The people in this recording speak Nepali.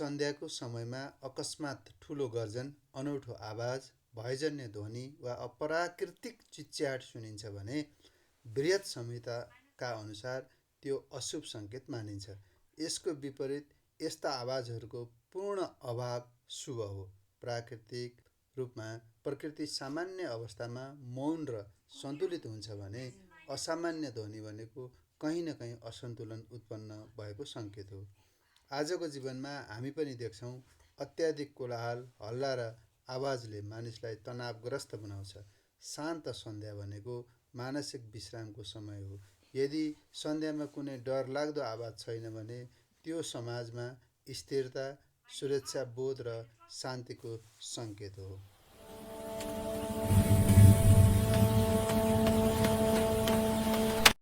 सन्ध्याको समयमा अकस्मात ठुलो गर्जन, अनौठो आवाज, भयजन्य ध्वनि वा अप्राकृतिक चिच्याट सुनिन्छ भने बृहत् संहिताका अनुसार त्यो अशुभ सङ्केत मानिन्छ। यसको विपरीत यस्ता आवाजहरूको पूर्ण अभाव शुभ हो। प्राकृतिक रूपमा प्रकृति सामान्य अवस्थामा मौन र सन्तुलित हुन्छ भने असामान्य ध्वनि भनेको कहीँ न कहीँ असन्तुलन उत्पन्न भएको सङ्केत हो। आजको जीवनमा हामी पनि देख्छौँ अत्याधिक कोलाहल, हल्ला र आवाजले मानिसलाई तनावग्रस्त बनाउँछ। शान्त सन्ध्या भनेको मानसिक विश्रामको समय हो। यदि सन्ध्यामा कुनै डरलाग्दो आवाज छैन भने त्यो समाजमा स्थिरता, सुरक्षाबोध र शान्तिको सङ्केत हो।